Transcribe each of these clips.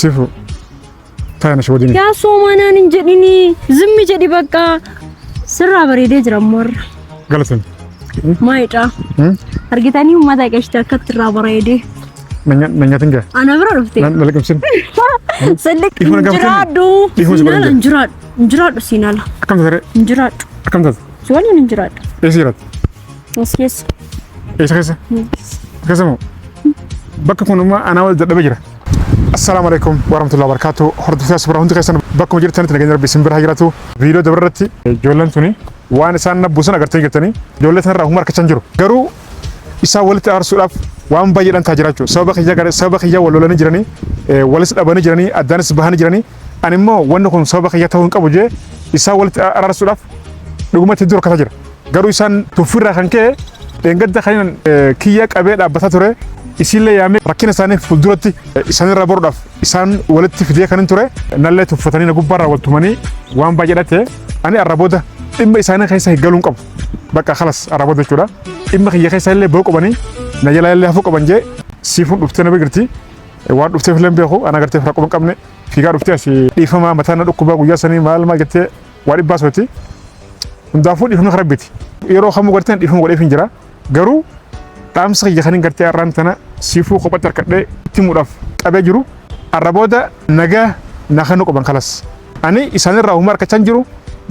Sifu taa'ina shi wajjin. Yaa soomaa naan hin jedhini zimmi jedhi bakka sirraa bareedee jira ammoo irra. Galatoomi. Maayidha. Argitanii uummata qashti akkatti irraa bareedee. Na nyaatin gaa. Ana bira dhufte. Na liqimsin. Salli Dhiifama hin gaafatanii? jiraadhu. Dhiifama si Siin ala godhan hin jiraadhu. Hin jiraadhu siin ala. Akkam taate? Hin jiraadhu. Akkam taate? Si waliin hin jiraadhu. Eessa jiraata? As keessa. Eessa keessa? Keessa moo? Bakka kun immoo anaa wal dadhabee jira. Assalaamu alaikum warahmatullahi wabarakatuh. Hordoftoota suuraa hundi keessan bakkuma jirtanitti nageenya rabbi isin bira haa jiraatu. Viidiyoo dabarratti ijoolleen tuni waan isaan na buusan agartanii jirtanii ijoollee sanarraa humna harkachaa hin jiru. Garuu isaan walitti araarsuudhaaf waan baay'eedhaan ta'a jiraachuu sababa kiyyaa gara sababa kiyyaa wal lolanii jiranii walis dhabanii jiranii addaanis bahanii jiranii ani immoo wanni kun sababa kiyyaa ta'uu hin qabu jee isaan walitti araarsuudhaaf dhugumatti hedduu rakkataa jira. Garuu isaan tuffiirraa kan ka'e dheengadda kan kiyya qabee dhaabbataa ture isiillee yaamee rakkina isaanii fuulduratti isaanirraa baruudhaaf isaan walitti fidee kan hin ture nallee tuffatanii na gubbaarraa wal tumanii waan baay'ee ta'e ani arra booda dhimma isaanii keessa hin galuu hin qabu. Bakka kalas arra booda jechuudha. Dhimma kiyya keessa illee ba'uu qabanii na jalaa illee hafuu qaban jee siifuun dhuftee na bigirti. Waan dhufteef illee hin beeku ana agartee fira quba hin qabne fiigaa dhuftee asii dhiifamaa mataa na dhukkubaa guyyaa sanii maal maal jettee waa dhibbaa sooti. Hundaafuu dhiifamni kan rabbiiti. Yeroo kamuu garteen dhiifama godheef hin jira. Garuu dhaamsa kiyya kanin gartee har'aan tana siifuu kophatti harkadhee itti himuudhaaf qabee jiru har'a booda nagaa na kennuu qaban kalas. Ani isaanirraa huma harkachaa hin jiru.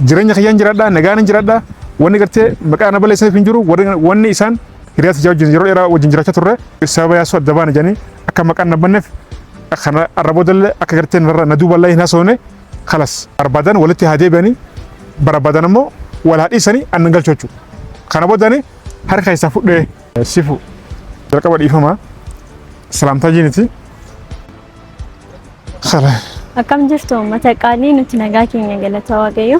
Jireenya kiyyaan jiraadha, nagaan hin jiraadha. Wanni gartee maqaa na balleessaniif hin jiru. Wanni isaan hiriyaa tiyyaa wajjin yeroo dheeraa wajjin jiraachaa turre sababa yaasuu adda baana jedhanii akka maqaan na banneef kana har'a boodallee akka gartee narra na duuballee hin haasofne kalas barbaadan walitti haa deebi'anii barbaadan ammoo wal haa dhiisanii annan galchu jechuudha. Kana booda ani harka isaa fudhee sifu jalqaba dhiifama salaamtaa jiiniti. Kala Akkam jirtu uummata qaalii nuti nagaa keenya galata waaqayyo.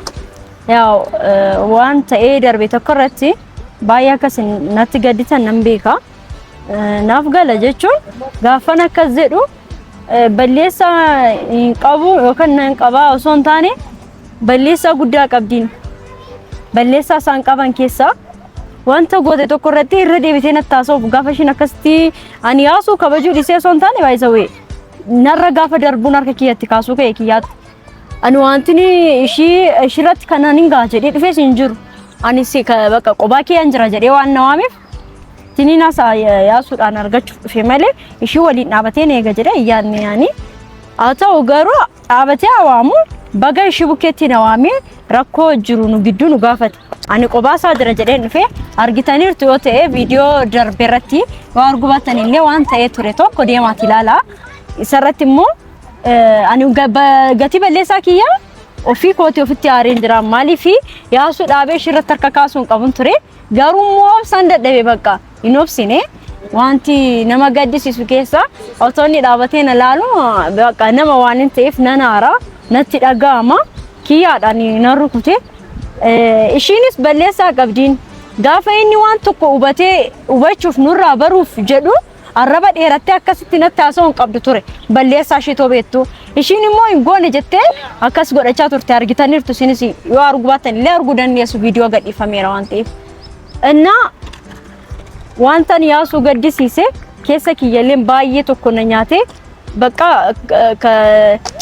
Yaa waan ta'ee darbe tokko irratti baay'ee akkas natti gadditan nan beeka. Naaf gala jechuun gaafan akkas jedhu balleessaa hin qabu yookaan nan qabaa osoo hin taane balleessaa guddaa qabdiin. Balleessaa isaan qaban keessaa wanta goote tokko irratti irra deebitee natti haasa'uuf gaafa ishiin akkasitti ani yaasuu kabajuu dhiisee osoo hin taane baay'isawee narra gaafa darbuun harka kiyyatti kaasuu ka'e kiyyaatti. Ani wanti ishii ishirratti kanaan hin gaha jedhee dhufees hin jiru. Anis bakka qobaa kiyyaan jira jedhee waan na waameef Tiniin isaa yaasuudhaan argachuuf dhufe malee ishii waliin dhaabatee na eega jedhee hin yaadne yaani. Haa ta'u garuu dhaabatee hawaamu baga ishii bukkeetti na waamee rakkoo jiru nu gidduu nu gaafate. Ani qobaa isaa jira jedheen dhufe argitaniirtu yoo ta'e viidiyoo darbe irratti yoo arguu baattan illee waan ta'ee ture tokko deemaati ilaalaa. Isarratti immoo ani gatii balleessaa kiyyaa ofii kootii ofitti aareen jira. Maaliif yaasuu dhaabee ishii irratti harka kaasuu hin qabun ture. Garuu immoo obsaan dadhabe bakka hin obsine. Wanti nama gaddisiisu keessa otoo inni dhaabatee na laalu bakka nama waan hin ta'eef nan aara natti dhaga'ama kiyyaadhaan nan rukute. Ishiinis balleessaa qabdiin gaafa inni waan tokko hubatee hubachuuf nurraa baruuf jedhu Arraba dheerattee akkasitti natti haasa'uu hin qabdu ture. Balleessaa ishee too beektu. Ishiin immoo hin goone jettee akkas godhachaa turte argitaniirtu isinis yoo arguu baattan illee arguu dandeessu viidiyoo gadhiifameera waan ta'eef. Innaa wantan yaasuu gaddisiise keessa kiyyalleen baay'ee tokko na nyaate bakka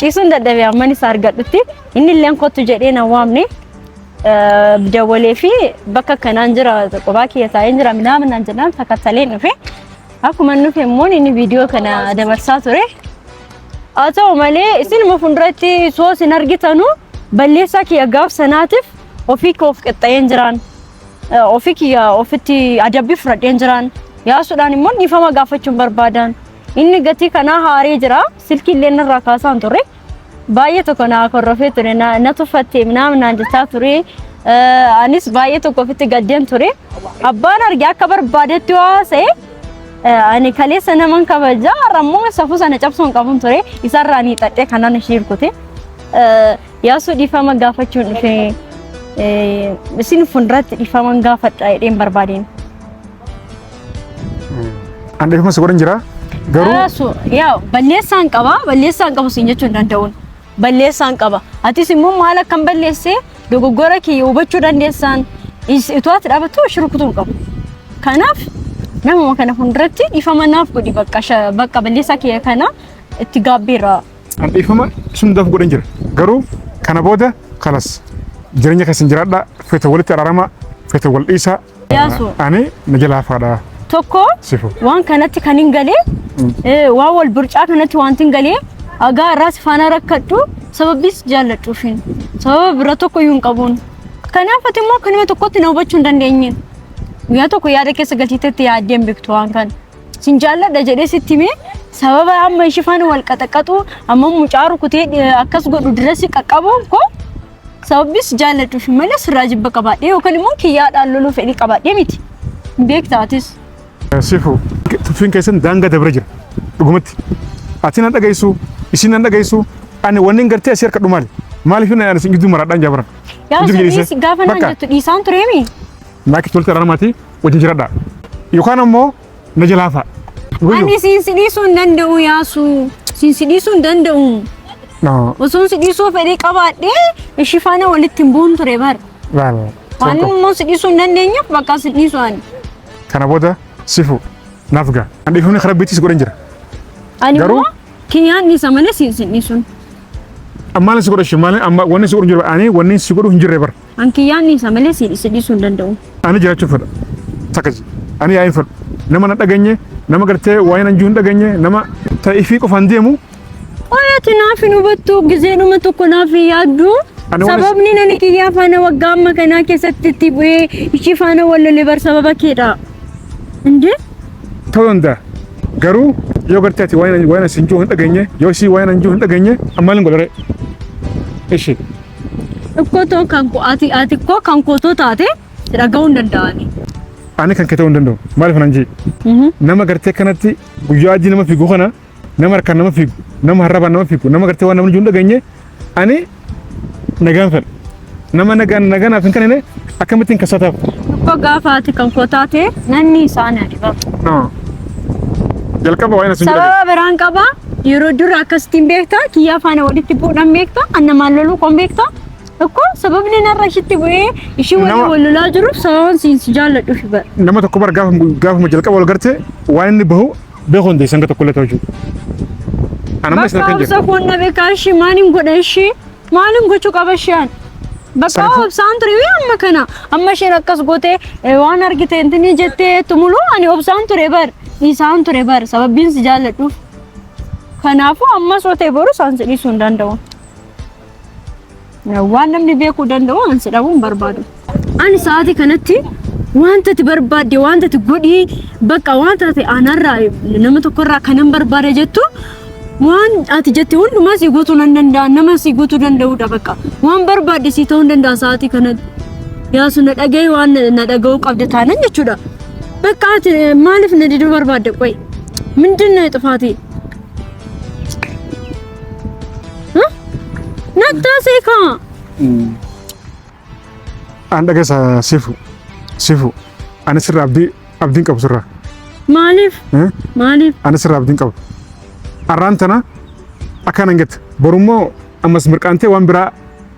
ciisuun dadhabe amman isa argadhutti inni illeen kottu jedhee na waamne dawwalee fi bakka kanaan jira qophaa kiyya taa'een jira minaamin naan jennaan takattaleen dhufe. Akkuma inni dhufe immoo inni viidiyoo kana dabarsaa ture. Haa ta'u malee isinuma fuulduratti soo isin argitanu balleessaa kiyya gaaf sanaatiif ofii koo of qixxa'een jiraan. Ofii kiyya ofitti adabbii fudhadheen jiraan. Yaasuudhaan immoo dhiifama gaafachuun barbaadan. Inni gatii kanaa haaree jira. Silkii illee narraa kaasaan ture. Baay'ee tokko naa korrofee ture na tuffatte minaamin naan jechaa ture. Anis baay'ee tokko ofitti gaddeen ture. Abbaan arge akka barbaadetti yoo haasa'e ani kaleessa naman kabaja har'a immoo safuu sana cabsuu hin qabun ture. Isarraa ni xaxxee kanaan ishee rukute. Yaasuu dhiifama gaafachuun dhufe isin fuulduratti dhiifama gaafadha jedheen barbaadeen. An dhiifama si godhan jira. Garuu Yaasu yaa balleessaan qaba balleessaan qabu siin jechuu hin danda'uun balleessaan qaba atis immoo maal akkan balleesse dogoggora kiyya hubachuu dandeessaan itoo ati dhaabattu ishee rukutuu hin qabu. Kanaaf namuma kana fuulduratti dhiifama naaf godhi bakka bakka balleessaa kiyya kana itti gaabbeera. An dhiifama sun hundaaf godhan jira. Garuu kana booda kalas jireenya keessan jiraadhaa feeta walitti araarama feeta wal dhiisaa. Yaasu. Ani na jala hafaadha. Tokko Sifu. waan kanatti kan hin galee waan wal burcaa kanatti wanti hin galee agaa irraas faana rakkadhu sababbiis jaalladhuufin sababa bira tokko iyyuu hin qabuun. Kanaaf ati immoo kanuma tokkotti na hubachuu hin dandeenye. Guyyaa tokko yaada keessa galchiteetti yaaddee hin beektu waan kana. Sin jaalladha jedhee sitti himee sababa amma ishee faana wal qaxaqaxu amma mucaa rukutee akkas godhu dirasii qaqqabuun koo sababbiis jaalladhuuf malee sirraa jibba qabaadhee yookaan immoo kiyyaadhaan loluu fedhii qabaadhee miti. Hin beekta atis. Sifu tuffiin keessan daangaa dabre jira. Dhugumatti. Ati nan dhageessu, isin nan dhageessu, ani wanni hin gartee asii harkadhu maali? Maaliif ani isin gidduu maraadhaan jaabaran? Yaa Hojii sun dhiise. dhiisi gaafa naan Bakka. jettu dhiisaan tureemi. Naakki walitti araaramaati wajjin jiraadha. Yookaan ammoo na jalaa hafa. Ani siin si dhiisuu hin danda'u yaasu. Siin si dhiisuu hin danda'u. No. Osoon si dhiisuu fedhii qabaadhee ishii faana walitti hin bu'uun ture bara. Laal. Waan immoo si dhiisuu hin dandeenyeef bakka si dhiisu ani. Kana booda sifu naaf ga'a. Ani dhiifamni karaa biitti si godhan jira. Ani Garuu- immoo kiyyaan dhiisa malee siin si dhiisuun. Maal si godha ishee maal amma wanni si godhu hin jiru ani wanni si godhu hin jirre bara. An kiyyaan dhiisa malee siin si dhiisuu hin danda'u. Ani jiraachuu fedha. Takka ji. Ani yaa'in fedhu. Nama na dhageenye, nama gartee waa'ee nan jiru hin dhageenye, nama ta'ifii qofaan deemu. Ati naaf hin hubattu gizeedhuma tokko naaf hin yaaddu. Ani waan- Sababni nani kiyyaa faana waggaa amma kanaa keessatti itti bu'ee ishii faana wal lole bar sababa keedha. Indee? Ta'uu danda'a. Garuu yoo gartee ati waa'ee waa'ee sin jiru hin dhageenye, yoo isii waa'ee nan jiru hin dhageenye, amma maal godhare? Ishi. Ikkoo kan koo ati ati koo kan kootoo taate si dhaga'uu hin danda'ani. Ani kan kee ta'uu hin danda'u. Maaliif nan jee? Nama gartee kanatti guyyaa adii nama fiigu kana nama harkaan nama fiigu, nama harrabaan nama fiigu, nama gartee waan namni jiru hin dhageenye ani nagaan fedha. Nama nagaan nagaan naaf hin kennine akkamittiin kassataaf? Ikkoo gaafa ati kan koo taate nanni isaan ani bara. No. Jalqaba waa'ee na sun jedhame. Sababa biraan qaba. Yeroo dura akkasittiin beektaa kiyyaa faana walitti bu'uudhaan beektaa annamaan loluu kon beektaa. Ikkoo sababni narra ishitti bu'ee ishii waliin Nama- wal lolaa jiruuf sababan siin si jaalladhuuf bara. Nama tokko bara gaafa gaafuma jalqaba wal garte waan inni bahu beekuu hin deessan tokko illee ta'u jechuudha. Ana amma isin Bakka harka hin obsa jiru. koon na beekaa ishii maaliin godha ishii maaliin gochuu qaba isheen. Bakka Sanifu- obsaan ture wii amma kana amma isheen akkas gootee waan argite intini jettee tumulu ani obsaan ture bar isaan ture bar sababbiin si jaalladhuuf. Kanaafuu ammas yoo ta'e boru isaan si dhiisuu hin danda'u. Waan namni beekuu danda'u an si dhabuu hin barbaadu. Ani sa'aatii kanatti wanta ati barbaadde wanta ati godhii bakka wanta ati anarraa nama tokkorraa kanan barbaada jettu waan ati jette hundumaa si guutuu nan danda'a nama si guutuu danda'udha bakka waan barbaadde si ta'uu hin danda'a sa'aatii kanatti. Yaasu na dhaga'i waan na dhaga'uu qabda taanan jechuudha. Bakka ati maaliif na diduu barbaadde qoy? ምንድን ነው ጥፋቴ? ነታሴካ An dhageessa sifu sifu ani sirraa abdii abdiin qabu sirraa. Maaliif? Maaliif? Ani sirraa abdiin qabu. Arraan tana akkana hin jette borummoo ammas mirqaantee waan biraa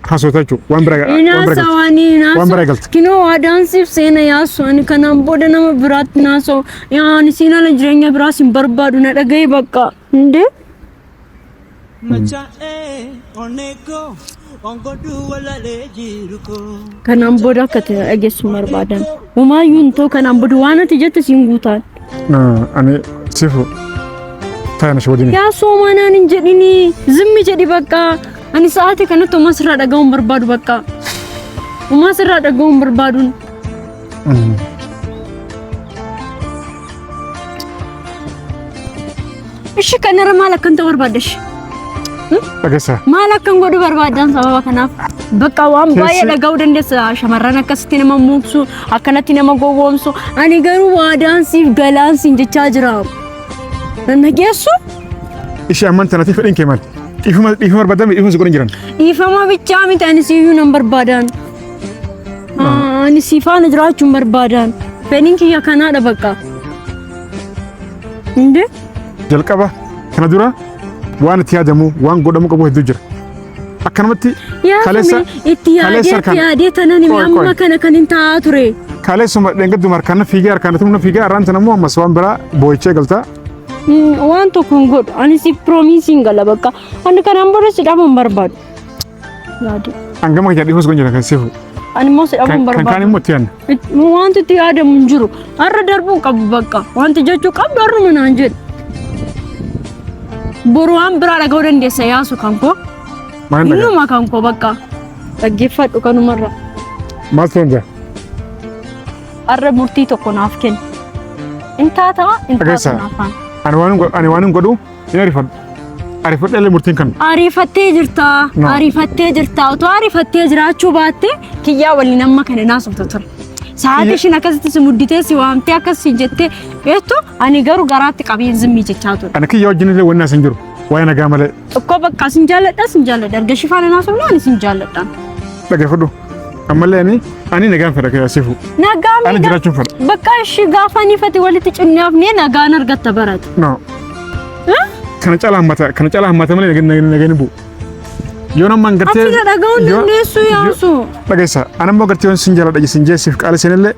haasota jechuudha. Waan biraa waan biraa galti. Inaasawanii Waan biraa galti. Kinoo waadaan siif seena yaasu ani kanaan booda nama biraatti naasa'u ani siin ala jireenya biraas hin barbaadu na dhagahi bakka indee. Kanaan booda akka ati na dhageessu hin barbaadan. Homaayyuu hin ta'u kanaan booda waan ati jette siin guutaan. Ani sifu taa'ina shi wajjin. Yaa soomaa naan hin jedhini zimmi jedhi bakka. Ani sa'aatii kanatti homaa sirraa dhaga'uu hin barbaadu bakka. Homaa sirraa dhaga'uu hin barbaaduun. Ishi kanarra maal akkan ta'u barbaadda ishi? Dhageessa. Maal akkan godhu barbaaddan sababa kanaaf? Bakka waan baay'ee dhaga'uu dandeessa. Shamarran akkasitti nama muuksu, akkanatti nama gowwoomsu. Ani garuu waadaan siif galaan siin jechaa jira. Nan dhageessu? Ishee ammaan tanatiif fedhiin kee maali? Dhiifama dhiifama barbaadame dhiifama si godhan jiran. Dhiifama bichaa miti ani siyyuu nan barbaadaan. Ani si faana jiraachuun barbaadaan. Fedhiin kiyya kanaadha bakka. Inde? Jalqaba kana dura waan itti yaadamu waan godhamu qabu hedduu jira. Akkanumatti Yaa kaleessa itti yaadee kaleessa itti harkaan yaadee tanan hime Qoy, amma qoy. kana kan hin taa'aa ture. Kaleessuma dheengadduma harkaan na fiigee harkaan na fiigee har'aan tana immoo ammas waan biraa boo'ichee galtaa. Waan tokko hin godhu. Ani si promise gala bakka. Ani kanaan booda si dhabuu hin barbaadu. Yaadi. Hangama kiyya dhiifus gonjira kan sifu. Ani immoo si dhabuu hin Kan kaan barbaadu. immoo itti yaadna. Wanti itti yaadamu hin jiru. Har'a darbuu hin qabu bakka. Wanti jechuu qabdu har'uma naan jedhu. Boru waan biraa dhaga'uu dandeessa yaasu kan koo. Maal dhagaa? Innuma kan koo bakka. Dhaggeeffadhu kanumarra. Maaltu danda'a? Har'a murtii tokko naaf kenni. In taataa in taatu Dhageessaa. naaf haan. Ani waan hin godhu hin ariifadhu. Ariifadhu illee murtiin kan. Ariifattee jirta. No. Ariifattee jirta. Otoo ariifattee jiraachuu baatte kiyyaa waliin amma kana naasofta ture. Sa'aatii ishiin akkasitti si mudditee si waamtee akkas si jettee beektu ani garuu garaatti qabeen zimmii jechaa ture. Ani kiyya wajjin illee wanni as hin jiru. Waa'ee nagaa malee. Tokko bakka sin jaalladha sin jaalladha. Erga ishii faana naasofne ani sin jaalladha. Dhaggeeffadhu. Ammallee ani nagaan fedha kiyya sifu. Nagaa Ani miidha. jiraachuun fedha. Bakka ishii gaafa nifati walitti cinnaafnee nagaan argatta barate. No. Kana caalaa hammata kana caalaa hammata malee nagaan hin bu'u. Yoo namman gartee. Ati na dhaga'uun dandeessu yaasu. Dhageessa. Ani immoo gartee yoon sin jaaladha sin jeessiif qaala seenillee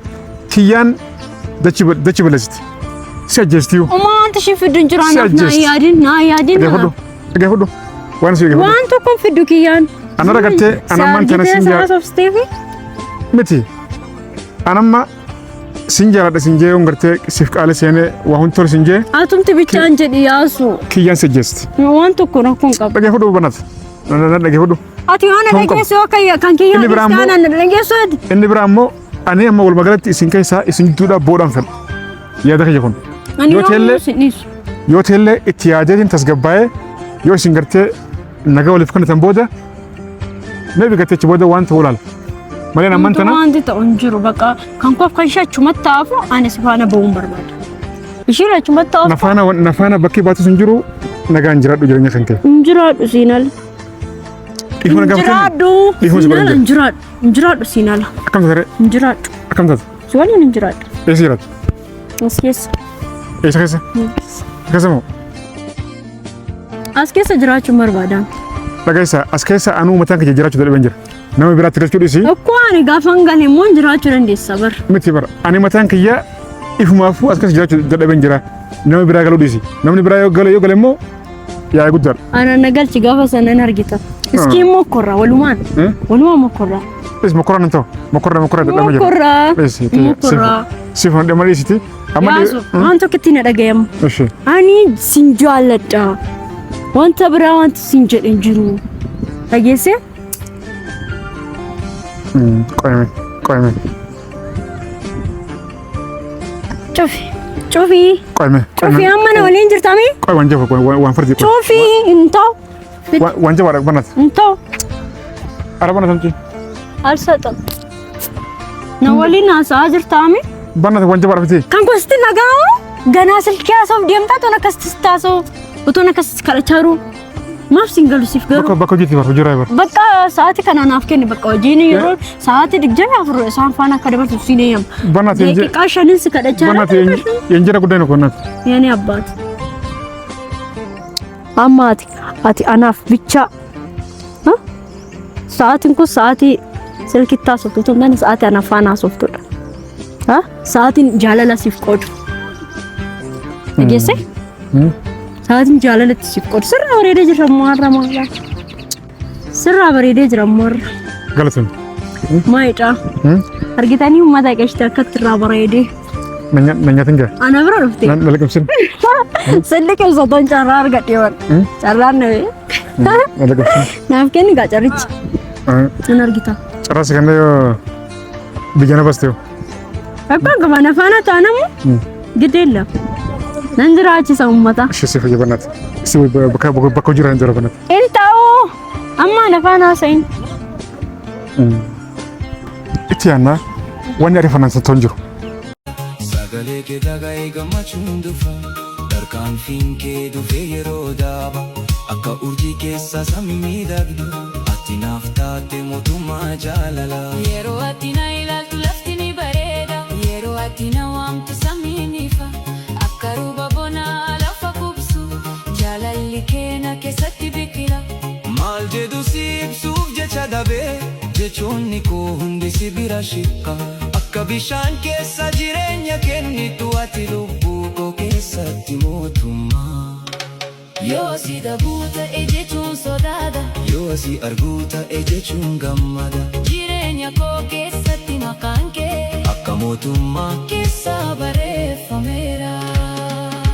kiyyaan dachi balleessiti. Si ajjeestiyu. Uma wanti ishii fiddu hin jiru Si anaaf naa ajjeesti. yaadin naa yaadin. Dhaggeeffadhu. Dhaggeeffadhu. Waan si dhaggeeffadhu. Waan tokko hin fiddu kiyyaan. Anarra gartee anammaan tana sin jaalladha. jaalladha. Haasofsteefi. Miti. Anamma sin jaaladha sin jee yoon gartee siif qaala seenee waa hundi tole sin jee Atumti bichaan jedhi yaasu. kiyyaan si ajjeesti. Waan tokko rakkoo hin qabu. Dhaggeeffadhu banata. Dhaggeeffadhu. Ati waan Ta'uu qabu. dhageessu yoo kan kiyyaa Inni biraa immoo- dhiistaan dhageessu ati. Inni biraa immoo ani amma walumaa galatti isin keessaa isin gidduudhaa boodaan fedha. Yaada kiyya kun. Ani Yoo yoo teellee- si dhiisu. Yoo teellee itti yaadeetiin tasgabbaa'ee yoo isin gartee nagaa waliif kennitan booda maybe gartee achi booda waan ta'uu laala. Malee amman tana Wanti ta'u hin jiru bakka kan koof kan ishee achumatti ta'afu ani si faana ba'uun barbaada. Ishiin achumatti ta'afu nafaana bakki baatus hin jiru nagaan jiraadhu jireenya kan kee. hin jiraadhu siin ala. Dhiifama Hin na gaafatanii jiraadhu Dhiifama si siin ala godhan hin jiraadhu hin jiraadhu siin ala akkam taate hin jiraadhu akkam taate si waliin hin jiraadhu. eessa jiraatu As keessa. eessa keessa keessa moo As keessa jiraachuun barbaada. Dhageessa as keessa anuu mataan kiyya jiraachuu dadhabeen jira. Nama biraatti galchuu dhiisii Akkoo ani gaafa hin gale immoo jiraachuu dandeessa bar. Miti bara ani mataan kiyya ifumaafuu as keessa jiraachuu dadhabeen jira. Nama biraa galuu dhiisi. Namni biraa yoo gale yoo gale immoo yaa'ii guddaadha. Ana na galchi gaafa sana nan argita. Iskii mokkorra walumaan. Walumaan mokkorra. Is mokkorra nan ta'u. Mokkorra mokkorra dadhabama jira. Mokkorra. Dhiisi. Mokkorra. Siif dhimma dhiisiti. Amma Yaasu waan tokkotti na dhaga'amu. Ishi. Ani sin jaalladha. Wanta biraa wanti sin jedhe hin jiru. Dhageessee? Qoyame qoyame Cufi. Cufi. qoyame. Cufi amma na waliin jirtami? Qoy waan jaba qoy waan fardii qoy. Cufi hin ta'u. Waan jabaadha banat. Hin ta'u. Ara banat amci. Alsaxam. Na waliin haasa'aa jirtami? Banat waan jabaadha miti. Kan gosti nagaamu ganaa silkii haasa'uuf deemtaa toon akkasitti sitti haasa'u utuun akkasitti kadhachaa jiru maaf siin galu siif garuu Bakka bakka hojiitti bar hojiirraa bar. bakka sa'aatii kana naaf kenni bakka hojiin yeroo sa'aatii 24 isaan faana akka dabarsu siin eeyyama. Banat Daqiiqaa shanin si kadhachaa banat jira. yenjera guddaa hin banat. Yaani abbaati. Amma ati anaaf bichaa. Ha? Sa'aatiin kun sa'aatii silkitti haasoftu otoo hin taane sa'aatii anaaf faana haasoftudha. Ha? Sa'aatiin jaalala siif qoodu. Dhageesse? Sa'aatiin jaalala itti siif qoodu. Sirraa bareedee jira ammoo har'a maala. Sirraa bareedee jira ammoo har'a. Galatoon. Maayidha. Argitanii uummata qeshti akkatti irraa bareedee. Na nyaatin gaa. Ana bira dhufte. Na liqimsin. Silli keessa carraa argadhe waan. Carraan na Na liqimsin. Naaf kenni gaa carrichi. Nan argita. Carraa si kanneen yoo biyya na baste yoo. Akkaan gama na faana taanamu gideella. Nan jiraachisa uummata. Ishee si fayya banat. Si bakka bakka hojiirraa hin jira banat. Hin ta'u amma na faana haasa'in. Itti yaannaa wanni ariifannaan san ta'u hin jiru. Sagalee kee dhaga'ee gammachuun dhufa. Tarkaanfiin kee dhufee yeroo daaba. Akka urjii keessa samii miidhagdu. Ati naaf taate mootummaa jaalalaa. Yeroo ati na ilaaltu lafti ni bareeda. Yeroo ati na waamtu samiin ifa. Akka rooba bonaa lafa kubsu. Jaalalli kee na keessatti biqila. Maal jedhu si ibsuuf jecha dabee jechoonni koo hundi si bira shiqa. Akka bishaan keessa jireenya kennitu ati lubbuu koo keessa. keessatti mootummaa. Yoo si dhabuu ta'e jechuun sodaadha. Yoo si arguu ta'e jechuun gammada. Jireenya koo keessatti maqaan kee Akka mootummaa keessa barreeffameera.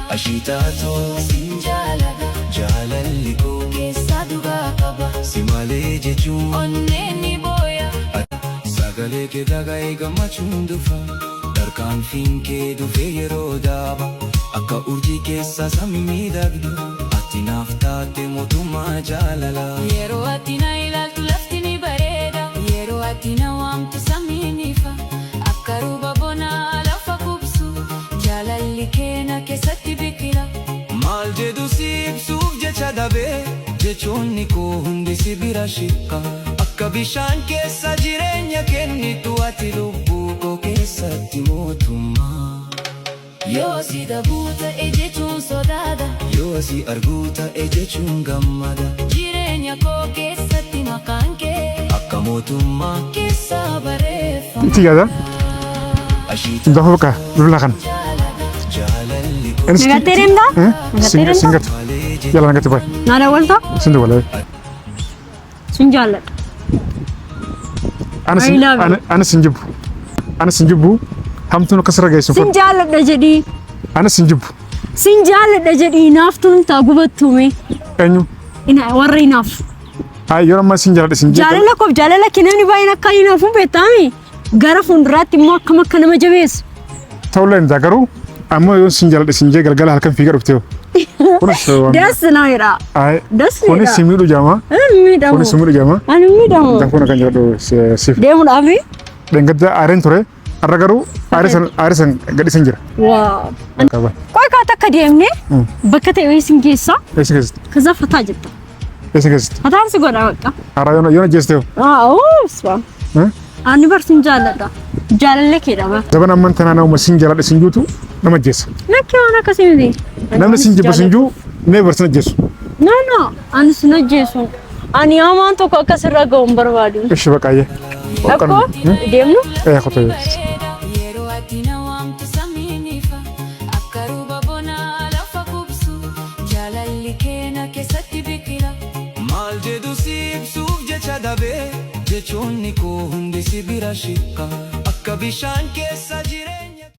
Ashitaatoo Sin jaaladha. Jaalalli koo Keessa dhugaa qaba. Si malee jechuun Onneen ni booya. Sagalee kee dhaga'ee gammachuun dhufa. Tarkaanfiin kee dhufee yeroo daaba. Akka urjii keessa samii miidhagdu. Ati naaf taate mootummaa jaalalaa. Yeroo ati na ilaaltu lafti ni bareeda. Yeroo ati na waamtu samiin ifa. Akka rooba bonaa lafa kubsu. Jaalalli keenya keessatti biqila. Maal jedhu si ibsuuf jecha dhabee, jechoonni koo hundi si bira shiqa. Akka bishaan keessa jireenya kennitu, ati lubbuu koo keessatti mootummaa. Yoo si dhabuu ta'e jechuun sodaadha. Yoo si arguu ta'e jechuun gammada. Jireenya koo keessatti maqaan kee Akka mootummaa keessa barreeffama. Itti yaada. Ashiita Dafa bakka bilbila kana. Jaalalli koo Innis Nagattee deemtaa? Nagattee deemtaa? Singatu. malee jechuun Yala nagatti baay'ee. Na daawwaltaa? Sin duwwala. Sin jaalladha. I love you. Anis hin jibbu. Anis hin jibbu. Hamtuun akkasirra geessu. Sin jaalladha jedhii. Anis hin jibbu. Sin jaalladha jedhii, naaftuun taa gubattuume. Eenyu? Ina warra hinaaf. Ay, yeroo ammaa sin jaalladha sin jibbu. Jaalala koof jaalala kee namni baay'een akka hinaafu beektaami. Gara fuulduraatti immoo akkam akka nama jabeessu. Ta'ullee hin garuu ammoo yoo sin jaalladha sin jee galgala halkan fiigaa dhuftee. Kunis waan. Das na jedha. Ay, Das kunis si miidhu jaama. Miidhamu. Kunis si miidhu jaama. Ani miidhamu. Danfoon kan jaalladhu siif. Deemuudhaafi. Dheengadda aareen ture. Har'a garuu aaree san gadhiisan jira. Waa. Qaba. Qoy kaata akka deemnee bakka ta'e wayii sin geessaa. Eessa keessatti? ከዛ ፈታ jetta. Eessa keessatti? Fataan si godha bakka. Har'a yoona jeestee. Aa, uuswa. Ani bar sin jaalladha. Jaalallee keedha ba. Zaban amman tanaa nama sin jaalladha sin juutu nama jeessa. Lakki, waan akkasii miti. Namni sin jibba sin juu never sin ajjeesu. No, ani sin ajjeesu. Ani hamaan tokko akka sirra ga'u hin barbaadu. Ishi baqaayyee. Akkoo deemnu. Ee, qoto. Yeroo ati na waamtu samiin ifa. Akka rooba bonaa lafa kubsu. Jaalalli keenya keessatti biqila. Maal jedhu si ibsuuf jecha dhabee, jechoonni koo hundi si bira shiqa. Akka bishaan keessa jireenya.